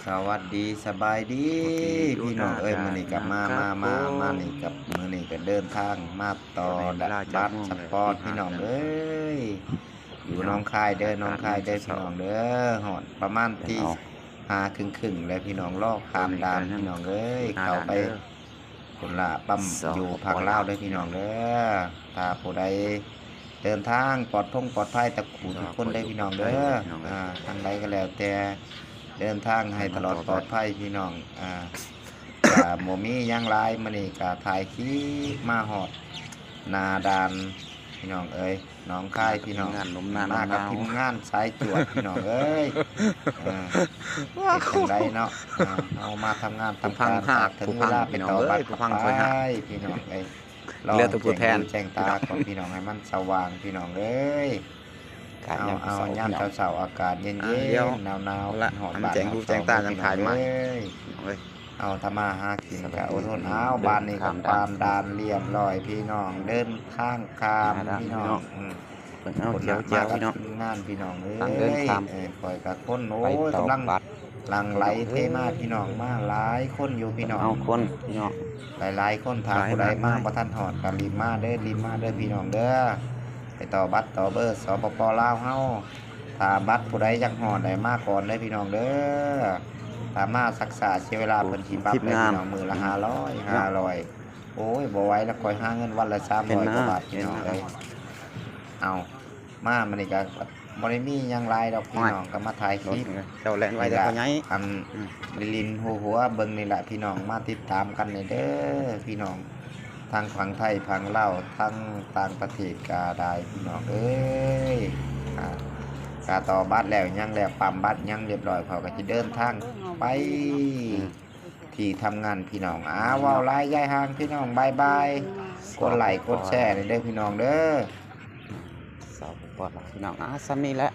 ສະຫວັດດີ ສະບາຍດີ ໂອເຄ ພີ່ນ້ອງເອີຍ ຢູ່ ມື້ນີ້ກໍມາ ມາ ມາ ມານີ້ກັບ ມື້ນີ້ກໍເດີນທາງມາຕໍ່ ຕອນນີ້ເວລາຈັກໂມງແລ້ວ ບັດສະປອດ ພີ່ນ້ອງເອີຍ ຢູ່ໜອງຄາຍເດີ ໜອງຄາຍເດີ ພີ່ນ້ອງເດີ ຮອດປະມານຕີຫ້າ ເຄິ່ງໆ ແລ້ວ ພີ່ນ້ອງ ລໍຂ້າມດ່ານ ພີ່ນ້ອງເອີຍ ເຂົ້າໄປ ພຸ້ນລະ ປ້ຳຢູ່ຝັ່ງລາວເດີພີ່ນ້ອງເດີ ຖ້າຜູ້ໃດເດີນທາງປອດພົງປອດໄພທຸກຜູ້ທຸກຄົນເດີພີ່ນ້ອງເດີ ອ່າ ທາງໃດກໍແລ້ວແຕ່ ເດີນທາງໃຫ້ຕະຫຼອດປອດໄພພີ່ນ້ອງ ອ່າ ກະບໍ່ມີຫຍັງຫຼາຍ ມື້ນີ້ກະຖ່າຍຄລິບມາຮອດໜ້າດ່ານພີ່ນ້ອງເອີຍ ໜອງຄາຍພີ່ນ້ອງ ມາກັບທີມງານສາຍຈວດພີ່ນ້ອງເອີຍ ເອີ ເຮັດຈັ່ງໃດເນາະ ເຮົາມາທຳງານທຳການ ຖ້າເຖິງເວລາໄປຕໍ່ບັດກໍໄປພີ່ນ້ອງເອີຍ ລອງແຈ້ງຫູແຈ້ງຕາຂອງພີ່ນ້ອງໃຫ້ມັນສະຫວ່າງພີ່ນ້ອງເອີຍ ເອົາ ເອົາ ຍາມເຊົ້າໆ ອາກາດເຢັນໆ ໜາວໆ ຮອດບ້ານຮອດຊ່ອງ ແຈ້ງຫູແຈ້ງຕາຈັ່ງຖ່າຍໃໝ່ ເອົາທຳມາຫາກິນກະອົດທົນ ເອົາ ບ້ານນີ້ກໍຂ້າມດ່ານລຽບຮ້ອຍພີ່ນ້ອງ ເດີນທາງຂ້າມພີ່ນ້ອງ ເພິ່ນເອົາແຈວໆ ພີ່ນ້ອງ ທີມງານພີ່ນ້ອງເອີຍ ຂ້ອຍກໍຄົນ ໂອ້ຍ ກຳລັງຫຼັ່ງໄຫຼເທມາພີ່ນ້ອງ ມາຫຼາຍຄົນຢູ່ພີ່ນ້ອງ ເອົາຄົນພີ່ນ້ອງ ຫຼາຍໆຄົນ ຖ້າຜູ້ໃດມາບໍ່ທັນຮອດກໍລີບມາເດີ ລີບມາເດີພີ່ນ້ອງເດີ ໄປຕໍ່ບັດຕໍ່ເບີ ສປປ ລາວເຮົາ ຖ້າບັດຜູ້ໃດຢາກຮອດໃດມາກ່ອນເດີພີ່ນ້ອງເດີ ຖ້າມາຊັກຊ້າເສຍເວລາ ເພິ່ນຊິປັບໃຫ້ພີ່ນ້ອງມື້ລະຫ້າຮ້ອຍ ຫ້າຮ້ອຍ ໂອ້ຍ ບໍ່ໄຫວແລ້ວ ຂ້ອຍຫາເງິນວັນລະສາມຮ້ອຍກວ່າບາດພີ່ນ້ອງເອີຍ ເອົາ ມາມື້ນີ້ກໍບໍ່ໄດ້ມີຫຍັງຫຼາຍດອກພີ່ນ້ອງ ກໍມາຖ່າຍຄລິບ ເຈົ້າແລ່ນໄວແທ້ພໍ່ໃຫຍ່ ອັນ ຫຼິ້ນໆ ຫົວໆ ເບິ່ງນີ້ລະພີ່ນ້ອງ ມາຕິດຕາມກັນແດ່ເດີພີ່ນ້ອງ ທັງຝັ່ງໄທຝັ່ງລາວ ທັງຕ່າງປະເທດກໍໄດ້ພີ່ນ້ອງເອີຍ ກະຕໍ່ບັດແລ້ວຫຍັງແລ້ວ ປ້ຳບັດຫຍັງລຽບຮ້ອຍ ຂ້ອຍກໍຊິເດີນທາງໄປ ທີ່ທຳງານພີ່ນ້ອງ ອ່າ ເວົ້າຫຼາຍຢາຍຫ່າງພີ່ນ້ອງ ບາຍບາຍ ກົດໄລກົດແຊໃຫ້ເດີພີ່ນ້ອງເດີ ສປປ ລາວ ພີ່ນ້ອງ ອ່າ ສ່ຳນີ້ແຫຼະ